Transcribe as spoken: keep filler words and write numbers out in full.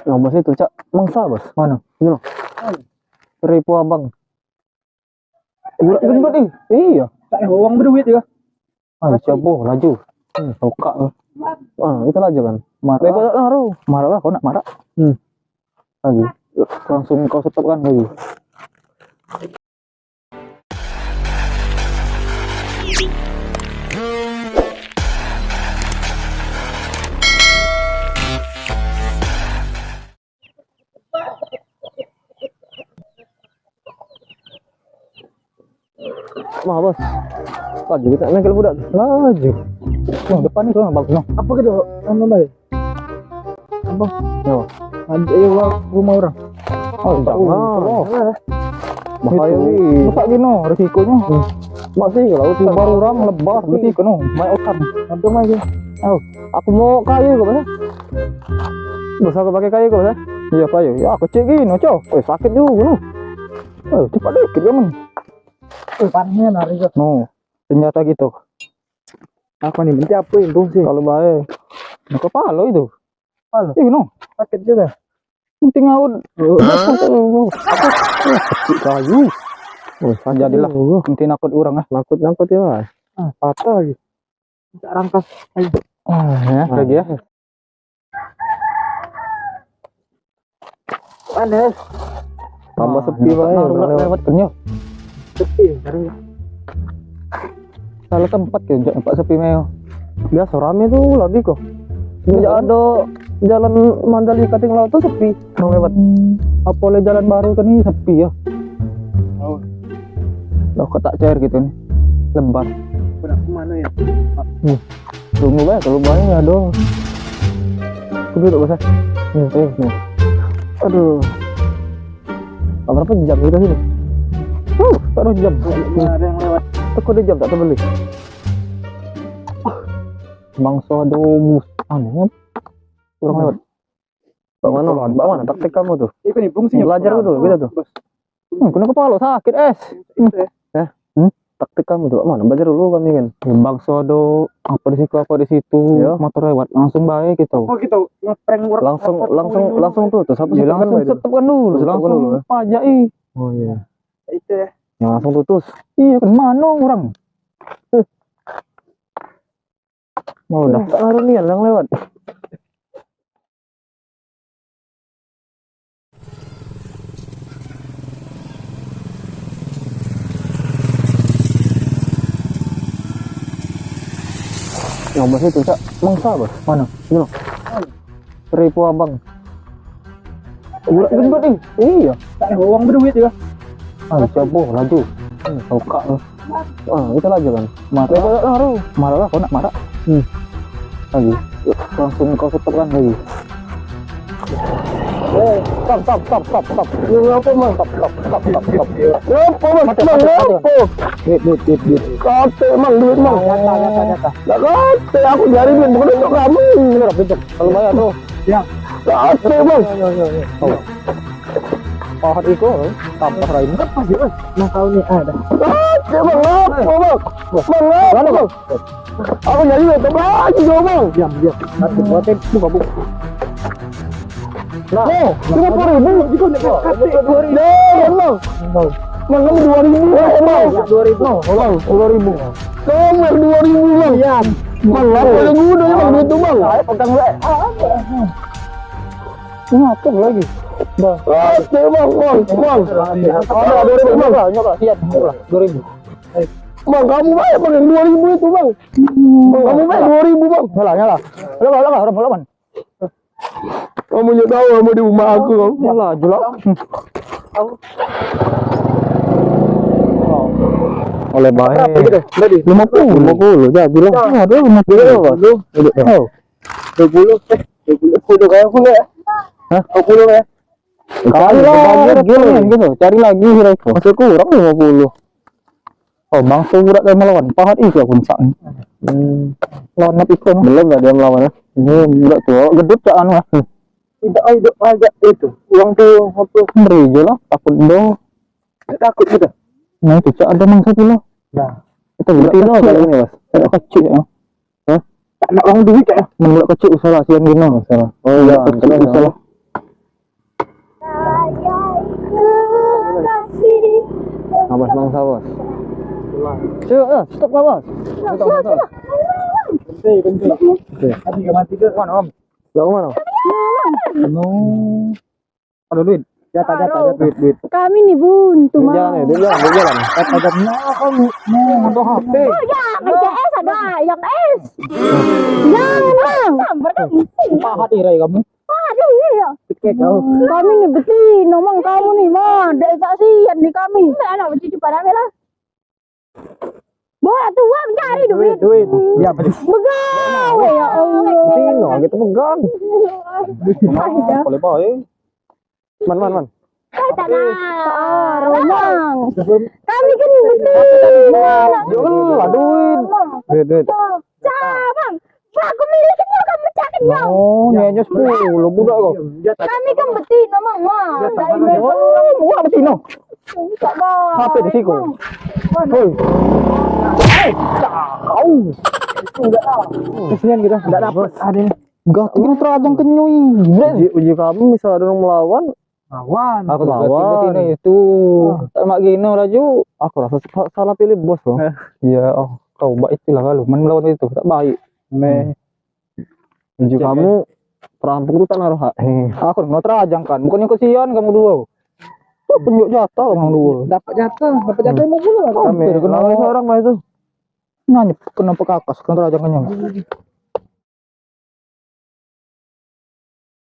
Nah, bos itu, Cak. Mangsa, bos. Mana? Ini loh. Seribu abang. Budak gendut ni. Iya. Tak ada orang berduit ya. Ah, coba laju. Hmm, buka tu. Ah, itu laju kan. Marah. Lepas tak tahu. Marah lah, kau nak marah. Hmm. Lagi. Langsung kau stop kan lagi. Mah, bos. Laju kita nengkel budak tu. Laju. Wah, depan ni orang bagus noh. Apa gitu? Anu, Bay? Apa? Yo. Ada rumah orang. Oh, jangan. Oh, bahaya ni. Buka gini, risikonyo. Hmm. Masih kalau urusan orang lebar, bersiko noh. Banyak urusan. Nanti mai. Oh, aku mau kayu kok, Bos. Bos, aku pakai kayu kok, Bos. Iya, kayu. Ya, kecil gini, Cok. Eh, sakit juga noh. Eh, cepat dikit ya, men. Eh, panasnya nari kok. No, senjata gitu. Apa nih? Mesti apa itu sih? Kalau bae. Nah, kepala itu. Kepala? Iya, no. Sakit juga. Penting awet. Kecil kayu. Oh, jadilah. Penting nakut orang, ah. Nakut-nakut ya, Mas. Ah, patah lagi. Tak rangkas. Ayo. Ah, ya, lagi ya. Panas. Tambah sepi bae, lewat, lewat kenyal. Sepi, seru. Salah tempat ke, jak tempat sepi meo. Biasa rame tu lagi kok. Sejak ada jalan Mandalika Tinglaut tu sepi, orang lewat. Apa oleh jalan baru ke ni sepi ya. Oh. Loh, kotak cair gitu ni. Lebar. Kau nak ke mana ya? Hmm. Tunggu bae, kalau bae ado. Aku duduk, Bos, ah. Nih, nih, nih. Aduh. Berapa jam kita sini? Uh, tak ada jam. Ada yang lewat. Teko ada jam tak terbeli. Bangsa ada bus. Anu, kan? Orang lewat. Bak mana? Bak mana taktik kamu tu? Ikut ni, fungsinya. Belajar betul, kita tu. Bos. Hmm, kena kepala sakit, es. Hmm. Eh, hmm? Taktik kamu tu, mana? Belajar dulu kami kan. Ya, bangso ado apa di situ, apa di situ, motor lewat, langsung bae gitu. Oh, gitu. Ngeprank orang. Langsung, langsung, langsung tuh, tuh, siapa sih langsung kan, stop kan dulu, langsung pajak, ih. Oh, iya. Itu ya. Ya, langsung putus. Iya, kan mana orang? Eh. Mau dah. Tak ngaruh ni yang lewat. Yang bos itu, Cak. Mangsa, bos. Mana? Ini loh. Seribu abang. Budak gendut ni. Iya. Tak ada orang berduit juga. Ah, siapa laju? Hmm, buka tu. Ah, kita laju kan. Marah. Lepas tak tahu. Marah lah, kau nak marah. Hmm. Lagi. Langsung kau stop kan lagi. Eh, stop, stop, stop, stop, stop. Lu apa, Mang? Stop, stop, stop, stop, stop. Lu apa, Mang? Mati, Mang, mati, mati, apa? Mati. Duit, duit, duit, duit. Kate, Mang, duit, Mang. Nyata, nyata, nyata. Lah, kate, aku nyari duit, bukan untuk kamu. Ini berapa itu? Kalau bayar tu. Ya. Kate, Mang. Yo, yo, yo, yo. Oh. Pahat iko, eh. Tambah rai. Apa sih, eh? Nah, kau ni ada. Kate, Mang, apa, Mang? Mang, apa, Mang? Aku jadi laptop lagi, Mang. Diam, diam. Nanti buatin buka buku. Nah, lima puluh ribu. Juga nih, kate dua ribu. Ya, Mang. Mang, kamu dua ribu, Mang. Dua ribu. Mang, dua ribu. Kamu dua ribu, Mang. Iya. Mang, apa yang guna ya, Mang, duit tu, Mang? Saya pegang, Lek. Ini apa lagi? Dah. Kate, Mang, Mang, Mang. Ada dua ribu, Mang. Nyoba, nyoba. Siap, nyoba. Dua ribu. Mang, kamu baik, Mang, yang dua ribu itu, Mang. Mang, kamu baik dua ribu, Mang. Nyala, nyala. Nyala, nyala, nyala, nyala. Kamu nyet tahu kamu di rumah aku, kamu. Yalah, jelak. Oleh bae. Berapa gitu? Tadi? Lima puluh. Lima puluh, jadilah. Nah, dia lima puluh, Bos. Duduk, ya. Oh. Dua puluh, eh, dua puluh. Dua puluh kayak aku, ya. Hah? Dua puluh, ya. Cari lah, gitu, gitu. Cari lagi, Reko. Masih kurang lima puluh. Oh, bangso budak kayak melawan. Pahat ih, aku nyesak. Hmm. Lawan nak ikut. Belum lah dia melawan, ya. Ini budak tu, gedut cak anu, ya. Tidak, tidak ajak itu. Uang tu apa? Beri je lah, takut doh. Takut kita. Nah, itu cak ada mangsa pula. Nah. Itu budak kecil. Kalau ini, Mas. Budak kecil, ya. Hah? Tak nak orang duit, ya. Budak kecil usah lah, sian gino. Usah lah. Oh, iya, budak kecil usah lah. Bos, bangsa, Bos. Coba, ah, stop lah, Bos. Stop, stop, stop. Berhenti, berhenti. Oke. Tadi ke mati ke mana, Om? Ya, mana? No. Ada duit. Jatah, jatah, jatah. Duit, duit. Kami ni buntu, duit jalan, ya, duit jalan, duit jalan. Jatah, jatah. Nah, kamu. Nah, ada H P. Oh, ya, yang C S ada, yang S. Jangan, Bang. Pahat irai kamu. Pahat, iya, iya. Kau. Kami ni betino, Mang, kamu ni, Mang. Dak kasihan di kami. Anak becucu pada lah. Buat tuan cari duit. Duit. Ya, betul. Begawe, ya Allah. Tino, kita pegang. Boleh bae. Man, man, man. Kata lah. Ah, Romang. Kami kan betul. Ya Allah, duit. Duit, duit. Cabang. Wah, aku miliknya kamu caknya. Oh, nyanyi sepuluh budak kau. Kami kan betino, Mang. Wah, oh, buat betino. Apa di siku? Hoi. Kau. Kesian kita. Enggak dapat. Ada. Gak kira terajang kenyui. Uji, uji kamu misal ada orang melawan, lawan. Aku lawan. Tiba-tiba itu. Ah. Tak mak gino laju. Aku rasa sa-, salah pilih bos loh. Iya, oh, kau baik istilah kalau main melawan itu tak baik. Nih. Uji kamu perampok tu tak naruh hak. Aku nak terajang kan. Bukannya kesian kamu dua. Kau penjuk jatah kamu dua. Dapat jatah, dapat jatah lima puluh lah. Kami hampir kena orang mah itu. Nanya kena pekakas, kena terajang kenyang.